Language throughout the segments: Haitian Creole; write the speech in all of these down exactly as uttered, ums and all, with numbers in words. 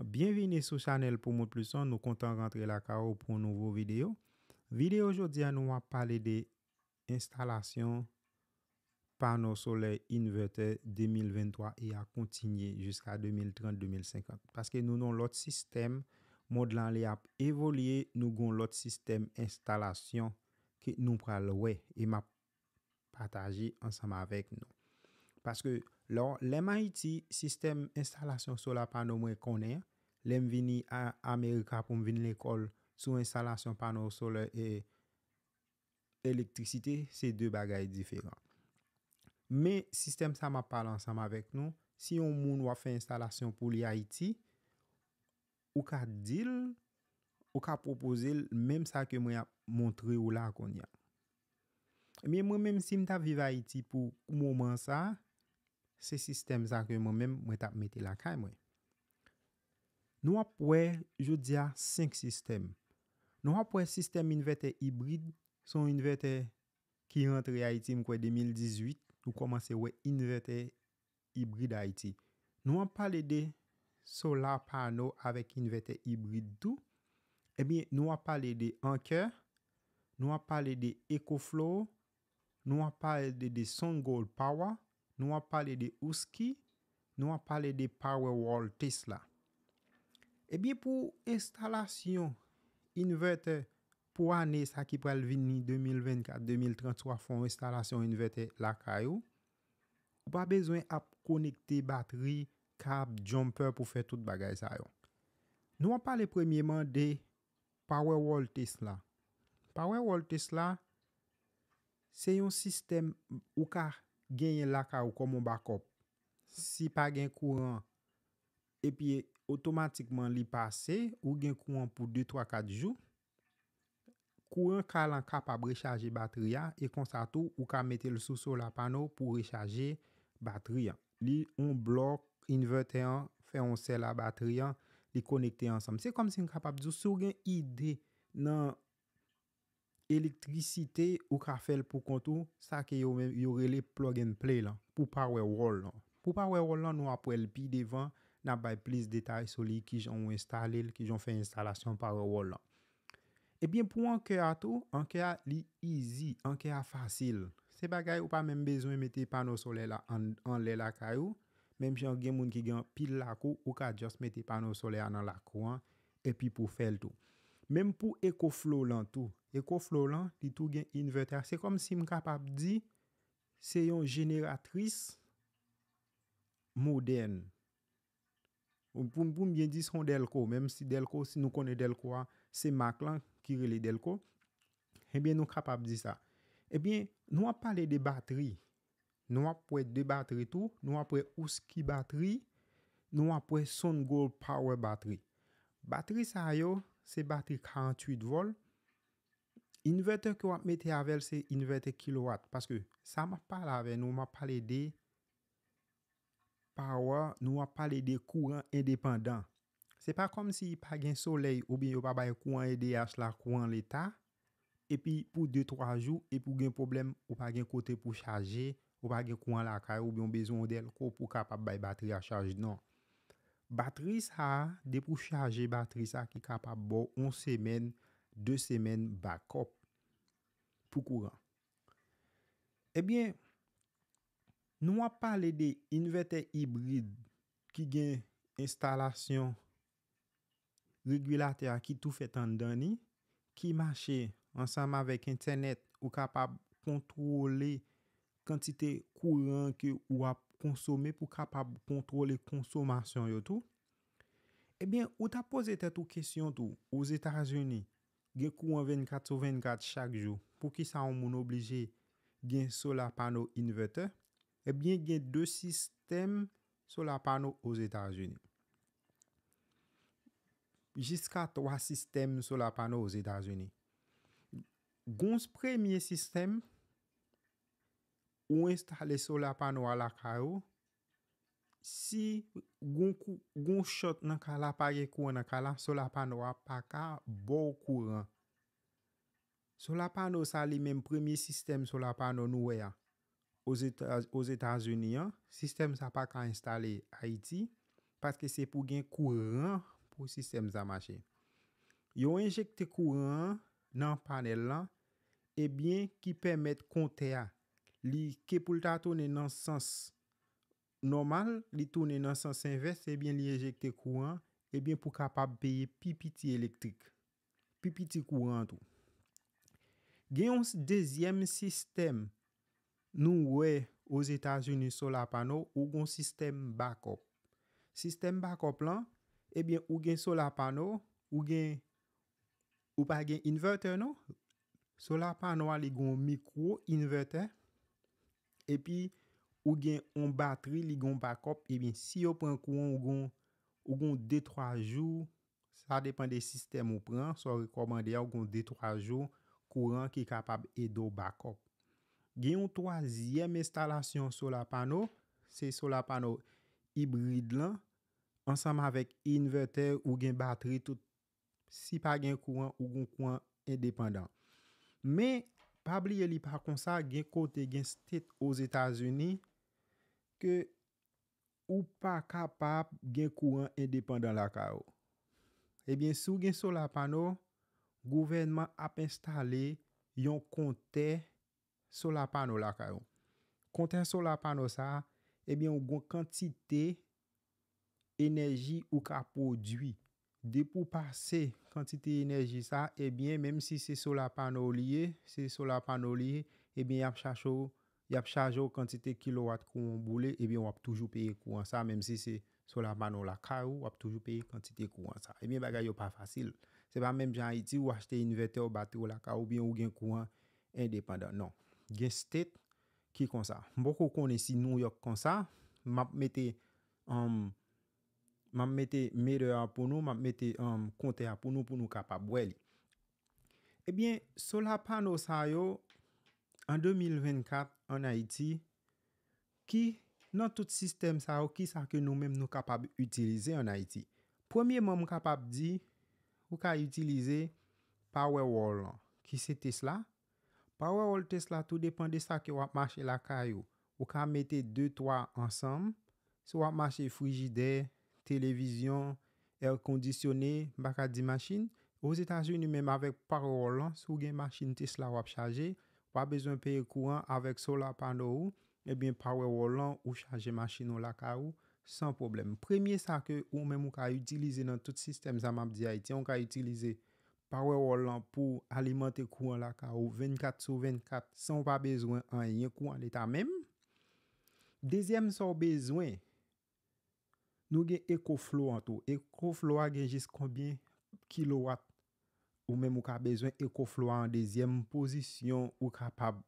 Byenvini sou chanèl Pou Mond Plis Son, nou kontan rantre lakay ou pou yon nouvo videyo. Videyo jodi a, nou ap pale de enstalasyon pano solè inverter de mil venntwa e a kontinye jiska de mil trant, de mil senkant. Paske nou nan lòt sistèm, mond lan li ap evolye, nou gon lòt sistèm enstalasyon ke nou pral wè e m ap pataje ansanm avèk nou. Paske lè, lè m Ayiti, sistèm enstalasyon sola pano mwen konnen, lè m vini a Amerika pou m vin lekòl sou enstalasyon pano solè e elektrisite, se de bagay diferan. Men sistèm sa m ap pale ansanm avèk nou, si yon moun w ap fè enstalasyon pou li Ayiti, ou ka di l, ou ka pwopoze l menm sa ke mwen ap montre w la kounye a. Ebyen, mwen menm, si m t ap viv Ayiti pou moman sa, se sistèm sa ke mwen menm, mwen t ap mete lakay mwen. Nou ap wè, jodi a, senk sistèm. Nou ap wè sistèm envètè ibrid, se yon envètè ki rantre Ayiti, m kwè de mil dizuit, nou kòmanse wè envètè ibrid Ayiti. Nou ap pale de sola pano avèk envètè ibrid tou. Ebyen, nou ap pale de Anker, nou ap pale de EcoFlow, nou ap pale de, de Sun Gold Power, nou ap pale de Husky, nou ap pale de Powerwall Tesla. Ebyen, pou enstalasyon envètè pou ane sa ki pral vini de mil vennkat, de mil trant, si w ap fè yon enstalasyon envètè lakay ou, ou pa bezwen ap konekte batri, kab, jumper pou fè tout bagay sa yo. Nou ap pale premyeman de Powerwall Tesla. Powerwall Tesla, se yon sistèm ou ka genyen lakay ou kòm yon backup. Si pa gen kouran, epi otomatikman li pase, ou gen kouran pou de, twa, kat jou, kouran kal lan kapab rechaje batri a, e konsa tou, ou ka mete l sou sola pano pou rechaje batri an. Li yon blòk envètè an, fè yon sèl a batri an, li konekte ansanm. Se kòmsi m kapab di w, si w gen ide nan elektrisite, ou ka fè l pou kont ou, sa ke yo menm, yo rele plug and play lan, pou Powerwall lan. Pou Powerwall lan, nou ap wè l pi devan, n ap bay plis detay sou li, kijan ou enstale l, kijan w fè enstalasyon Powerwall lan. Ebyen, pou Anker a tou, Anker a, li easy, Anker a fasil. Se bagay ou pa menm bezwen mete pano solè la an, anlè lakay ou. Menm jan gen moun ki gen anpil lakou, ou ka just mete pano solè a nan lakou an, epi pou fè l tou. Menm pou EcoFlow lan tou. EcoFlow lan, li tou gen envètè. Se kòmsi m kapab di, se yon jeneratris modèn. Pou, pou m byen di, se yon Delco, menm si Delco, si nou konnen Delco a, se mak lan ki rele Delco, ebyen, nou kapab di sa. Ebyen, nou ap pale de batri. Nou ap wè de batri tou, nou ap wè Husky batri, nou ap wè Sun Gold Power batri. Batri sa yo, se batri karanntuit vòl. Envètè ke w ap mete avè l, se envètè kilowat. Paske sa m ap pale avè nou, m ap pale de power, nou ap pale de kouran endepandan. Se pa kòmsi pa gen solèy oubyen yo pa bay kouran E D H la, kouran leta, epi pou de, twa jou, epi w gen pwoblèm, ou pa gen kote pou chaje, ou pa gen kouran lakay ou, oubyen w bezwen yon dèlko pou w kapab bay batri a chaj, non. Batri sa a, depi w chaje batri sa a ki kapab ba w yon semèn, de semèn backup pou kouran. Ebyen, nou ap pale de envètè ibrid ki gen enstalasyon regilatè a ki tou fèt anndan li, ki mache ansanm avèk entènèt, ou kapab kontwole kantite kouran ke ou ap konsome pou kapab kontwole konsomasyon yo tou. Ebyen, ou ta poze tèt ou kesyon tou, Ozetazini, gen kouran vennkat sou vennkat chak jou, poukisa yon moun oblije gen solar panel inverter? Ebyen, gen de sistèm solar panel Ozetazini. Jiska twa sistèm solar panel Ozetazini. Gon premye sistèm, ou enstale solar panel a lakay ou, si gon kou, gon short nan kay la, pa gen kouran nan kay la, solar panel a pa ka ba w kouran. Solar panel sa li menm premye sistèm solar panel nou wè a. Ozeta-, Ozetazini an, sistèm sa pa ka enstale Ayiti, paske se pou gen kouran pou sistèm sa mache. Yo enjekte kouran an nan panèl lan, ebyen ki pèmèt kontè a, li ke pou l ta tounen nan sans nòmal, li tounen nan sans envès, ebyen li enjekte kouran, ebyen pou kapab peye pi piti elektrik, pi piti kouran tou. Gen yon s- dezyèm sistèm nou wè Ozetazini, solar panel, ou gen yon sistèm backup. Sistèm backup lan, ebyen ou gen solar panel, ou gen, ou pa gen inverter non. Solar panel a li gen yon mikwo inverter, epi ou gen yon batri, li gen yon backup, ebyen si yo pran kouran ou gen, ou gen de twa jou, sa depann de sistèm ou pran, sa w rekòmande a, ou gen de twa jou kouran ki kapab ede w backup. Gen yon twazyèm enstalasyon solar panel, se solar panel ibrid lan, ansanm avèk inverter ou gen batri tout. Si pa gen kouran, ou gen kouran endepandan. Men, pa bliye li pa konsa, gen kote, gen state Ozetazini ke ou pa kapab gen kouran endepandan lakay ou. Ebyen, si w gen solar panel, gouvènman ap enstale yon kontè solar panel lakay ou. Kontè solar panel sa a, ebyen, ou gen kantite enèji ou ka pwodui. Depi w pase kantite enèji sa, ebyen, menm si se solar panel li ye, se solar panel li ye, ebyen, y ap chache w, y ap chaje w kantite kilowat kouran w boule, ebyen, w ap toujou peye kouran sa, menm si se solar panel lakay ou, w ap toujou peye kantite kouran sa. Ebyen, bagay yo pa fasil. Se pa menm jan Ayiti, ou achte inverter, ou batri w lakay ou, oubyen ou gen kouran endepandan. Non. Gen state ki konsa. M poko konnen si New York konsa, m ap mete, um, m ap mete meter a pou nou, m ap mete, um, kontè a pou nou, pou nou kapab wè li. Ebyen, solar panel sa yo, an de mil vennkat, an Ayiti, ki nan tout sistèm sa yo, ki sa ke nou menm nou kapab itilize an Ayiti? Premyeman, m kapab di, ou ka itilize Powerwall lan, ki se Tesla. Powerwall Tesla, tou depann de sa ke w ap mache lakay ou. Ou ka mete de, twa ansanm. Si w ap mache frijidè, televizyon, air conditionné, m pa ka di machin. Ozetazini menm avèk Powerwall lan, si w gen machin Tesla w ap chaje, w pa bezwen peye kouran avèk solar panel ou, ebyen Powerwall lan ou chaje machin ou lakay ou san pwoblèm. Premye sa ke ou menm ou ka itilize nan tout sistèm sa m ap di Ayiti an, ou ka itilize Powerwall lan pou alimante kouran lakay ou vennkat sou vennkat san w pa bezwen anyen kouran leta menm. Dezyèm sa w bezwen, nou gen EcoFlow an tou. EcoFlow a gen jis konbyen kilowat ou menm ou ka bezwen. EcoFlow a an dezyèm pozisyon ou kapab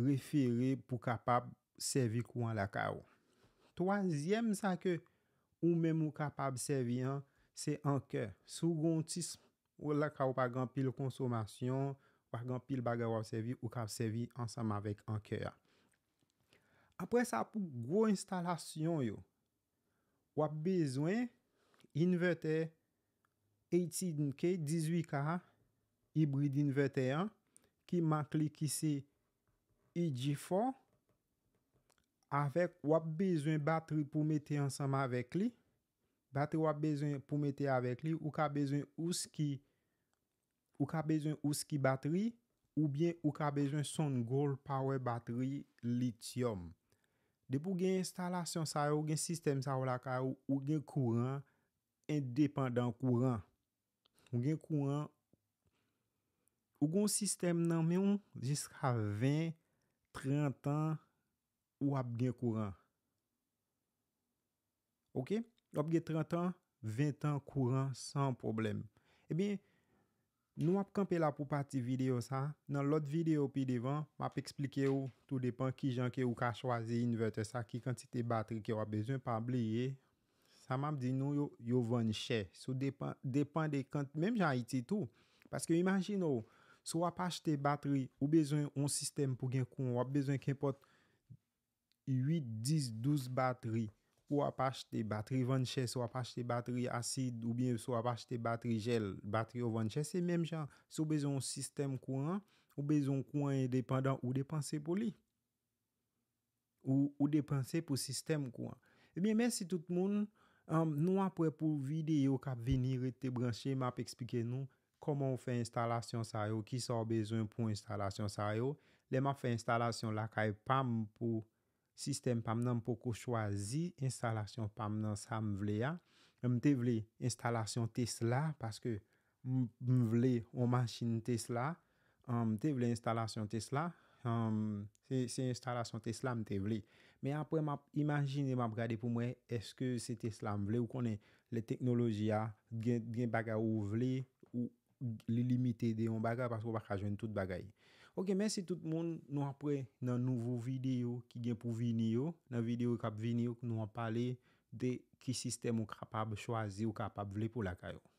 refere pou kapab sèvi kouran lakay ou. Twazyèm sa ke ou menm ou kapab sèvi an, se anker. Si w gen yon ti s- ou lakay ou pa gen anpil konsomasyon, pa gen anpil bagay w ap sèvi, ou ka sèvi ansanm avèk anker a. Apre sa, pou gwo enstalasyon yo, w ap bezwen inverter eighteen K, dizuit K, ibrid inverter an, ki mak li ki se E G four, avèk w ap bezwen batri pou mete ansanm avèk li. Batri w ap bezwen pou mete avèk li, ou ka bezwen Husky, ou ka bezwen Husky batri, oubyen ou ka bezwen Sun Gold Power batri lityòm. Depi w gen enstalasyon sa yo, ou gen sistèm sa yo lakay ou, ou gen kouran endepandan kouran. Ou gen kouran, ou gen yon sistèm nan men w jiska ven, trant an, w ap gen kouran. Oke? W ap gen trant an, ven an kouran san pwoblèm. Ebyen, nou ap kanpe la pou pati videyo sa. Nan lòt videyo pi devan, m ap eksplike w tou depan kijan ke ou ka chwazi inverter sa, ki kantite batri ke w ap bezwen. Pa bliye, sa m ap di nou yo, yo vann chè. Sou depan, depan de kant, menm jan Ayiti tou. Paske imajine w, si w ap achte batri, ou bezwen yon sistèm pou gen kouran, w ap bezwen kenpòt uit, dis, douz batri. Ou ap achte batri vann chè, si w ap achte batri asid, oubyen si w ap achte batri jèl, batri yo vann chè, se menm jan. Si w bezwen yon sistèm kouran, ou bezwen yon kouran endepandan, ou depanse pou li. Ou, ou depanse pou sistèm kouran. Ebyen, mèsi tout moun. Um, nou ap wè pou videyo k ap vini, rete branche, m ap eksplike nou kòman w fè enstalasyon sa yo, kisa w bezwen pou enstalasyon sa yo. Lè m ap fè enstalasyon lakay pa m pou sistèm pa m nan, m poko chwazi enstalasyon pa m nan sa m vle a. M te vle enstalasyon Tesla paske m, m vle yon machin Tesla. Um, m te vle enstalasyon Tesla. Um, se, se enstalasyon Tesla m te vle. Men apre, m ap imajine, m ap gade pou m wè èske se Tesla m vle. Ou konnen, lè teknoloji a, gen, gen bagay ou vle, ou, li limite de yon bagay paske ou pa ka jwenn tout bagay. Ok, mèsi tout moun. Nou ap wè nan nouvo videyo ki gen pou vini yo. Nan videyo k ap vini yo, nou ap pale de ki sistèm ou kapab chwazi, ou kapab vle pou lakay ou.